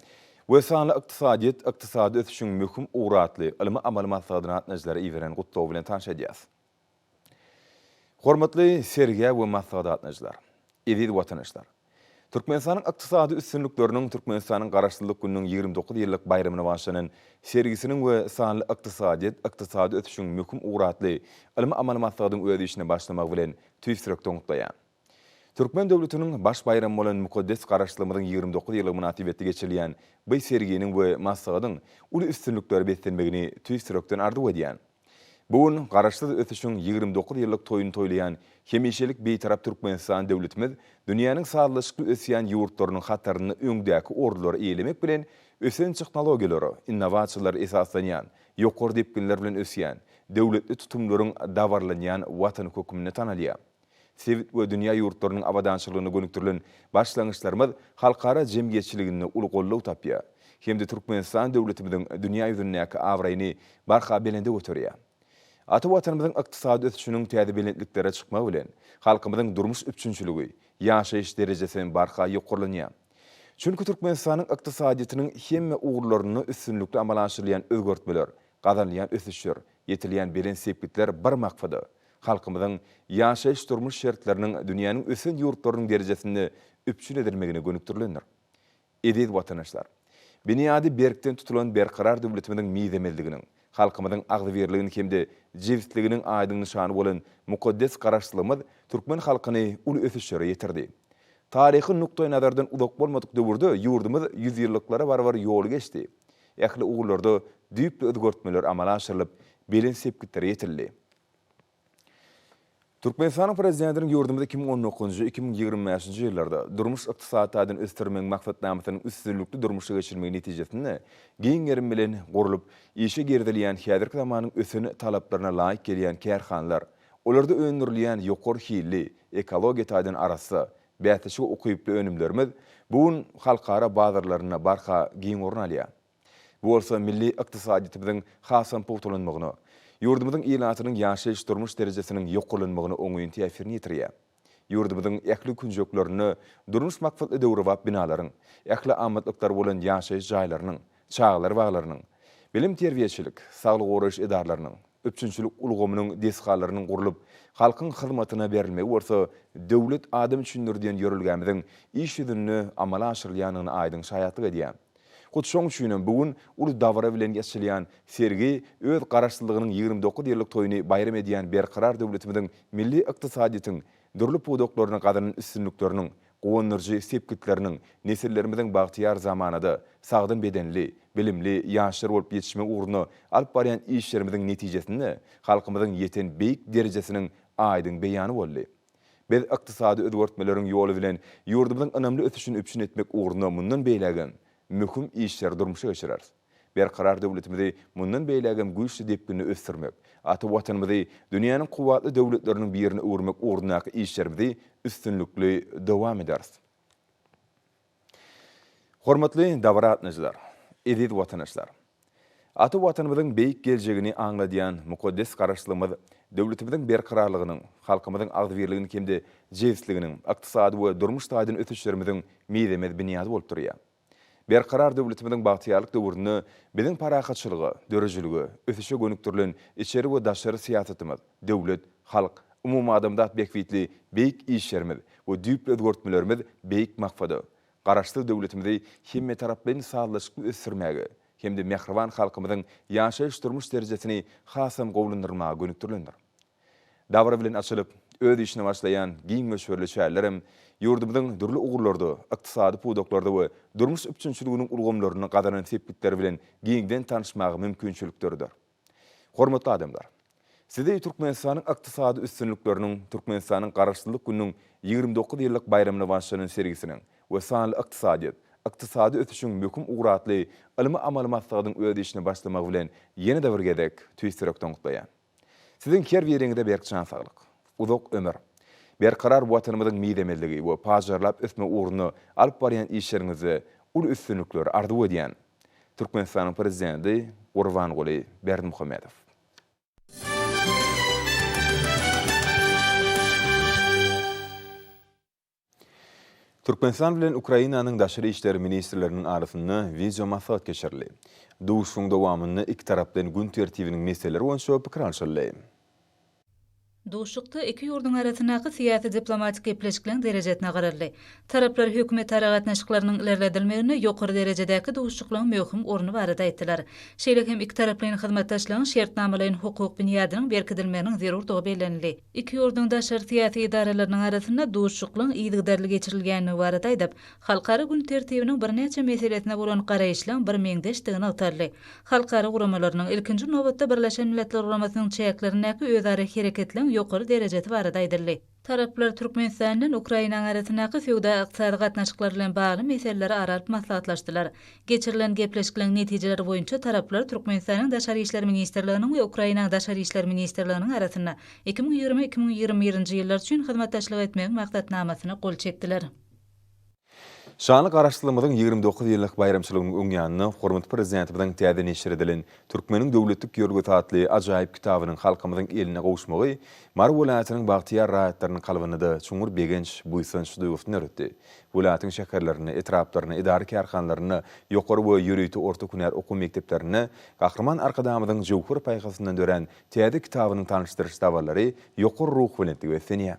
we Sanly ykdysadyýet, ykdysady ösüşiň möhüm ugry atly ylmy-amaly maslahatyna gatnaşyjylara iberen gutlagy bilen tanyş edýäris. Hormatly sergä we maslahata gatnaşyjylar! Eziz watandaşlar! Türkmenistanyň ykdysady üstünlikleriniň Türkmenistanyň Garaşsyzlyk gününiň 29 ýyllyk baýramyna bagyşlanan sergisiniň we Sanly ykdysadyýet, ykdysady ösüşiň möhüm ugry atly ylmy-amaly maslahatyň öz işine başlamagy bilen tüýs ýürekden gutlaýan. Türkmen döwletiniň baş baýramy bolan mukaddes Garaşsyzlygymyzyň 29 ýyllygy mynasybetli geçirilýän by serginiň we maslahatyň uly üstünliklere beslenmegini tüýs ýürekden arzuw edýän. Bu gün Garaşsyz ösüşiň 29 ýyllyk toýuny toýlaýan hemişelik Bitarap Türkmenistan döwletimiz dünýäniň sazlaşykly ösýän ýurtlarynyň hatarynda öňdäki orunlary eýelemek bilen, ösen tehnologiýalara, innowasiýalara esaslanýan, ýokary depginler bilen ösýän, döwletli tutumlaryň dabaralanýan Watany hökmünde tanalýar. Sebit we dünýä ýurtlarynyň abadançylygyna gönükdirilen başlangyçlarymyz halkara jemgyýetçiliginde uly goldaw tapýar hem-de Türkmenistan döwletimiziň dünýä ýüzündäki abraýyny barha belende göterýär. Ata Watanymyzyň ykdysady ösüşiniň täze belentliklere çykmagy bilen, halkymyzyň durmuş üpjünçiligi, ýaşaýyş derejesi hem barha ýokarlanýar. Çünki Türkmenistanyň ykdysadyýetiniň hemme ugurlarynda üstünlikli amala aşyrylýan özgertmeler, gazanylýan ösüşler, ýetilýän belent sepgitler bir maksada, halkymyzyň ýaşaýyş-durmuş şertleriniň dünýäniň ösen ýurtlarynyň derejesinde üpjün edilmegine gönükdirilendir. Eziz watandaşlar! Binýady berkden tutulan Berkarar döwletimiziň mizemezliginiň, halkymyzyň agzybirliginiň hem-de jebisliginiň aýdyň nyşany bolan mukaddes Garaşsyzlygymyz türkmen halkyny uly ösüşlere ýetirdi. Taryhy nukdaýnazardan uzak bolmadyk döwürde ýurdumyz ýüzýyllyklara barabar ýoly geçdi. Ähli ugurlarda düýpli özgertmeler amala aşyrylyp, belent sepgitlere ýetildi. Türkmenistanyň Prezidentiniň ýurdumyzy 2019-njy, 2025-nji ýyllarda durmuş-ykdysady taýdan ösdürmegiň maksatnamasynyň üstünlikli durmuşa geçirilmegi netijesinde giň gerim bilen gurlup, işe girizilýän häzirki zamanyň ösen talaplaryna laýyk gelýän kärhanalar, olarda öndürilýän ýokary hilli, ekologiýa taýdan arassa, bäsleşige ukyply önümlerimiz bu gün halkara bazarlarynda barha giň orun alýar. Bu bolsa milli ykdysadyýetimiziň hasam pugtalanmagyna, ýurdumyzyň ilatynyň ýaşaýyş-durmuş derejesiniň ýokarlanmagyna oňyn täsirini ýetirýär. Ýurdumyzyň ähli künjeklerinde durmuş maksatly döwrebap binalaryň, ähli amatlyklary bolan ýaşaýyş jaýlarynyň, çagalar baglarynyň, bilim-terbiýeçilik, saglygy goraýyş edaralarynyň, üpjünçilik ulgamynyň desgalarynyň gurlup, halkyň hyzmatyna berilmegi bolsa Döwlet adam üçindir diýen ýörelgämiziň iş ýüzünde amala aşyrylýandygyna aýdyň şaýatlyk edýär. Hut şoň üçinem bu gün uly dabara bilen açylýan sergi öz Garaşsyzlygynyň 29 ýyllyk toýuny baýram edýän Berkarar döwletimiziň milli ykdysadyýetiň dürli pudaklarynda gazanan üstünlikleriniň, guwandyryjy sepgitleriniň, nesillerimiziň bagtyýar zamanada sagdyn bedenli, bilimli ýaşlar bolup ýetişmegi ugrunda alyp barýan işlerimiziň netijesinde halkymyzyň ýeten beýik derejesiniň aýdyň beýany boldy. Biz ykdysady özgertmeleriň ýoly bilen ýurdumyzyň ynamly ösüşini üpjün etmek ugrunda mundan beýlägem möhüm işleri durmuşa geçireris. Berkarar döwletimizi mundan beýlägem güýçli depginde ösdürmek, ata Watanymyzy dünýäniň kuwwatly döwletleriniň birine öwürmek ugrundaky işlerimizi üstünlikli dowam ederis. Hormatly dabara gatnaşyjylar, eziz watandaşlar! Ata Watanymyzyň beýik geljegini aňladýan mukaddes Garaşsyzlygymyz döwletimiziň berkararlygynyň, halkymyzyň agzybirliginiň hem-de jebisliginiň, ykdysady we durmuş taýdan ösüşlerimiziň mizemez binýady bolup durýar. Berkarar döwletimiziň bagtyýarlyk döwründe biziň parahatçylyga, döredijilige, ösüşe gönükdirilen içeri we daşary syýasatymyz, döwlet, halk, umumadamzat bähbitli beýik işlerimiz we düýpli özgertmelerimiz beýik maksada, Garaşsyz döwletimizi hemmetaraplaýyn sazlaşykly ösdürmäge hem-de mähriban halkymyzyň ýaşaýyş-durmuş derejesini hasam gowulandyrmaga gönükdirilendir. Dabara bilen açylyp, öz işine başlaýan giň möçberli çärelerem ýurdumyzyň dürli ugurlarda, ykdysady pudaklarda we durmuş üpjünçiliginiň ulgamlarynda gazanan sepgitleri bilen giňden tanyşmaga mümkinçilik döreder. Hormatly adamlar! Sizi Türkmenistanyň ykdysady üstünlikleriniň, Türkmenistanyň Garaşsyzlyk gününiň 29 ýyllyk baýramyna bagyşlanan sergisiniň we Sanly ykdysadyýet, ykdysady ösüşiň möhüm ugry atly ylmy-amaly maslahatyň öz işine başlamagy bilen ýene-de bir gezek tüýs ýürekden gutlaýan. Siziň her biriňize berk jan saglyk, uzak ömür, berkarar Watanymyzyň mizemezligi we pajarlap ösmegi ugrunda alyp barýan işleriňizde uly üstünlikleri arzuw edýän. Türkmenistanyň Prezidenti Gurbanguly Berdimuhamedow. Türkmenistan bilen Ukrainanyň daşary işler ministrleriniň arasynda wideo maslahat geçirildi. Duşuşygyň dowamynda ikitaraplaýyn gün tertibiniň meseleleri boýunça pikir alşyldy. Duşuşykda iki ýurduň arasyndaky syýasy-diplomatik gepleşikleriň derejesine garaldy. Taraplar hökümetara gatnaşyklarynyň ilerledilmeginde ýokary derejedäki duşuşyklaryň möhüm orny barada aýtdylar. Şeýle hem ikitaraplaýyn hyzmatdaşlygyň şertnamalaýyn-hukuk binýadynyň berkidilmeginiň zerurdygy bellenildi. Iki ýurduň daşary syýasy edaralarynyň arasynda duşuşyklaryň yzygiderli geçirilýändigi barada aýdyp, halkara gün tertibiniň birnäçe meselesine bolan garaýyşlaryň birmeňzeşdigi nygtaldy. Halkara guramalarynyň, ilkinji nobatda Birleşen Milletler Guramasynyň çäklerindäki özara hereketleň ýokary derejesi barada aýdyldy. Taraplar Türkmenistan bilen Ukrainanyň arasyndaky söwda-ykdysady gatnaşyklar bilen bagly meseleleri ara alyp maslahatlaşdylar. Geçirilen gepleşikleriň netijeleri boýunça taraplar Türkmenistanyň Daşary işler ministrliginiň we Ukrainanyň Daşary işler ministrliginiň arasynda 2020, 2021-nji ýyllar üçin hyzmatdaşlyk etmegiň maksatnamasyna gol çekdiler. Şanly Garaşsyzlygymyzyň 29 ýyllyk baýramçylygynyň öň ýanynda hormatly Prezidentimiziň täze neşir edilen Türkmeniň döwletlik ýörelgesi atly ajaýyp kitabynyň halkymyzyň eline gowuşmagy Mary welaýatynyň bagtyýar raýatlarynyň kalbynda-da çuňňur begenç, buýsanç duýgusyny döretdi. Welaýatyň şäherlerinde, etraplarynda, edara-kärhanalarynda, ýokary we ýörite orta hünär okuw mekdeplerinde Gahryman Arkadagymyzyň jöwher paýhasyndan dörän täze kitabynyň tanyşdyryş dabaralary ýokary ruhubelentlige beslenýär.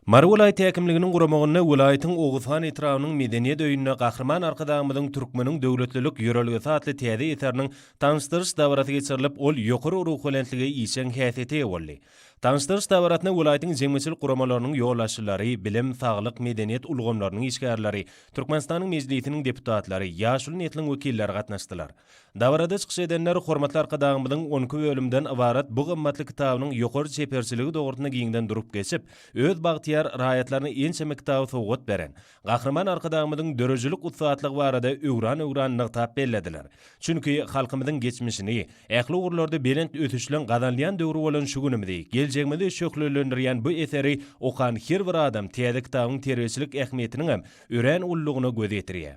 Mary welaýat häkimliginiň guramagynda welaýatyň Oguzhan etrabynyň Medeniýet öýünde Gahryman Arkadagymyzyň Türkmeniň döwletlilik ýörelgesi atly täze eseriniň tanyşdyryş dabarasy geçirilip, ol ýokary ruhubelentlige işjeň häsiýete eýe boldy. Tanyşdyryş dabarasyna welaýatyň jemgyýetçilik guramalarynyň ýolbaşçylary, bilim, saglyk, medeniýet ulgamlarynyň işgärleri, Türkmenistanyň Mejlisiniň deputatlary, ýaşuly nesliň wekilleri gatnaşdylar. Dabarada çykyş edenler hormatly Arkadagymyzyň on iki bölümden ybarat bu gymmatly kitabynyň ýokary çeperçiligi dogrusynda giňden durup geçip, öz bagtyýar raýatlaryna ençeme kitaby sowgat beren Gahryman Arkadagymyzyň döredijilik ussatlygy barada öwran-öwran nygtap bellediler. Çünki halkymyzyň geçmişini, ähli ugurlarda belent ösüşleň gazanylýan döwri bolan şu günümizi, geljegimizi şöhlelendirýän bu eseri okan her bir adam täze kitabyň terbiýeçilik ähmiýetiniňem örän uludygyna göz ýetirýär.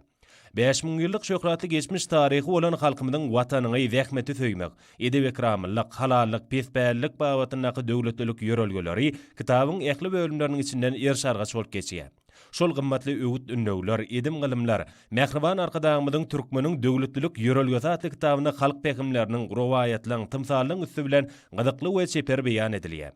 5000 ýyllyk şöhratly geçmiş taryhy bolan halkymyzyň Watanyňy, zähmeti söýmek, edep-ekramlylyk, halallyk, pespällilik babatyndaky döwletlilik ýörelgeleri kitabyň ähli bölümleriniň içinden eriş-argaç bolup geçýär. Şol gymmatly öwüt-ündewler, edim-gylymlar Mähriban Arkadagymyzyň Türkmeniň döwletlilik ýörelgesi atly kitabynda halk pähimleriniň, rowaýatlaryň, tymsallaryň üsti bilen gyzykly we çeper beýan edilýär.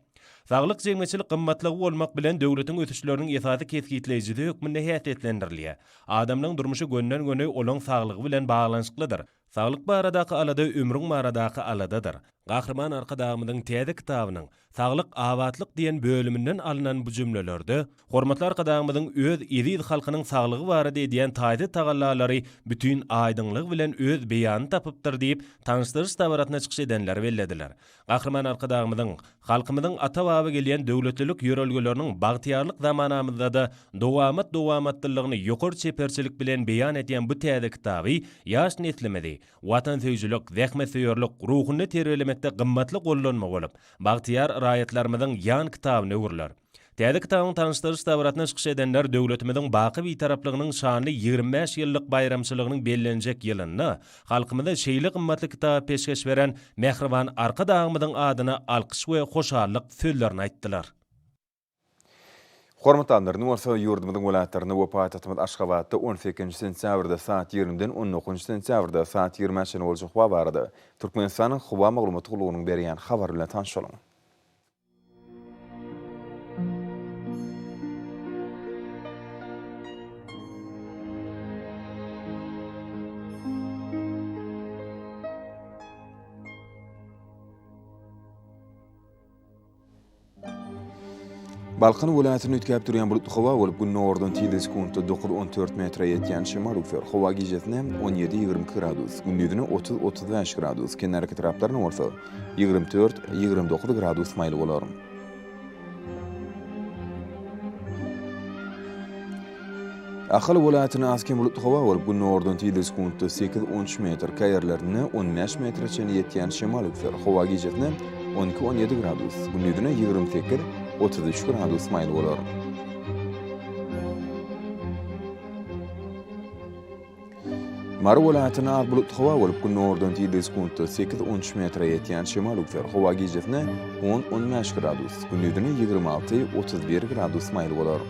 Saglyk jemgyýetçilik gymmatlygy bolmak bilen, döwletiň ösüşleriniň esasy kesgitleýjisi hökmünde häsiýetlendirilýär. Adamlaryň durmuşy gönden-göni olaň saglygy bilen baglanyşyklydyr. Saglyk baradaky alada ömrüň baradaky aladadyr. Gahryman Arkadagymyzyň täze kitabynyň Saglyk, abatlyk diýen bölüminden alnan bu jümlelerde hormatly Arkadagymyzyň öz eziz halkynyň saglygy barada edýän taýsyz tagallalary bütin aýdyňlygy bilen öz beýanyny tapypdyr diýip, tanyşdyryş dabarasynda çykyş edenler bellediler. Gahryman Arkadagymyzyň, halkymyzyň ata-baba gelýän döwletlilik ýörelgeleriniň bagtyýarlyk zamanamyzda-da dowamat-dowamatlylygyny ýokary çeperçilik bilen beýan edýän bu täze kitaby ýaş neslimizi watansöýüjilik, zähmetsöýerlik ruhunda terbiýelemekde gymmatly gollanma bolup, bagtyýar raýatlarymyzyň ýan kitabyna öwrüler. Täze kitabyň tanyşdyryş dabarasynda çykyş edenler döwletimiziň baky Bitaraplygynyň şanly 25 ýyllyk baýramçylygynyň bellenjek ýylynda halkymyza şeýle gymmatly kitaby peşgeş beren mähriban Arkadagymyzyň adyna alkyş we hoşallyk sözlerini aýtdylar. Hormatly alymlar, indi bolsa ýurdumyzyň welaýatlarynda we paýtagtymyz Aşgabatda on sekizinji sentýabrda saat ýigrimiden on dokuzynjy sentýabrda saat ýigrimä çenli boljak howa barada Türkmenistanyň Howa maglumat gullugynyň berýän habary bilen tanyş boluň. Balkan welaýatynda üýtgäp durýan bulutly howa bolup, gündogardan tizligi sekuntda 9-14 metre ýetýän şemal öwser. Howa gijesine 17-22 gradus, gündizine 30-35 gradus, kenarki etraplarynda bolsa 24-29 gradus maýyl bolar. Ahal welaýatynda az-kem bulutly howa bolup, gündogardan tizligi sekuntda sekiz-on üç metr, käýerlerinde on bäş metre çenli ýetýän şemal öwser. Howa gijesine on iki-on ýedi gradus, gündizine 28, 33 gradus maýyl bolar. Mary welaýatynda az bulutly howa bolup, gündogardan tizligi sekuntda sekiz-on üç metre ýetýän şemal öwser. Howa gijesine on-on bäş gradus, gündizine 26, 31 gradus maýyl bolar.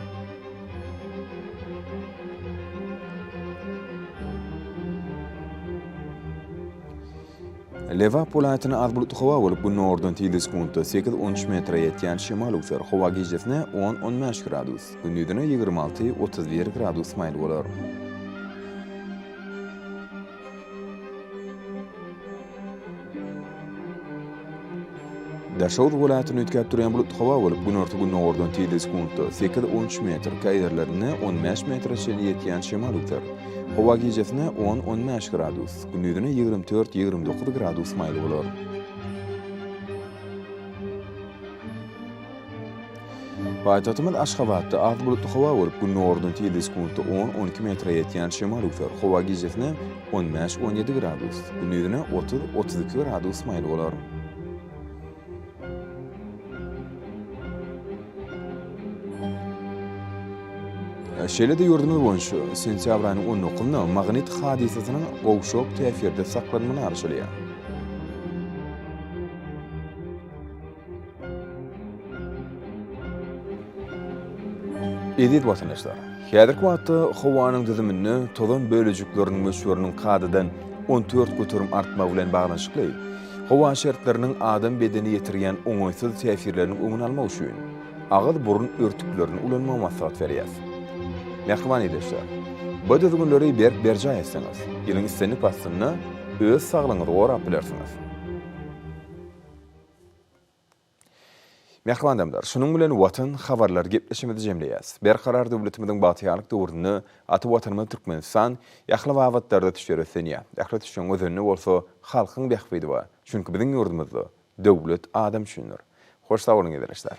Lebap welaýatynda az bulutly howa bolup, gündogardan tizligi sekuntda sekiz-on üç metre ýetýän şemal öwser. Howa gijesine on-on bäş gradus, gündizine 26, 31 gradus maýyl bolar. Daşoguz welaýatynda üýtgäp durýan bulutly howa bolup, günorta-gündogardan tizligi sekuntda sekiz-on üç metr, käýerlerinde on bäş metre çenli ýetýän şemal öwser. Howa gijesine on-on bäş gradus, gündizine 24, 29 gradus maýyl bolar. Paýtagtymyz Aşgabatda az bulutly howa bolup, gündogardan tizligi sekuntda on, on iki metre ýetýän şemal öwser. Howa gijesine on bäş, on ýedi gradus, gündizine 30, 32 gradus maýyl bolar. Şeýle-de ýurdumyz boýunça sentýabr aýynyň on dokuzynda magnit hadysasynyň gowşak täsirde saklanmagyna garaşylýar. Eziz watandaşlar! Häzirki wagtda howanyň düzüminde tozan bölejikleriniň möçberiniň kadadan 14% artmagy bilen baglanyşykly, howa şertleriniň adam bedenine ýetirýän oňaýsyz täsirleriniň öňüni almak üçin agyz-burun örtüklerini ulanmagy maslahat berýäris. Mähriban ildeşler! Bu düzgünleri berk berjaý etseňiz, ýylyň islendik paslynda öz saglygyňyzy gorap bilersiňiz. Mähriban adamlar, şunuň bilen Watan habarlary gepleşigimizi jemleýäris. Berkarar döwletimiziň bagtyýarlyk döwründe ata Watanymyz Türkmenistan ähli babatlarda ösüşlere öslenýär. Ähli ösüşiň özeninde bolsa halkyň bähbidi bar. Çünki biziň ýurdumyzda döwlet adam üçindir. Hoş sag boluň ildeşler!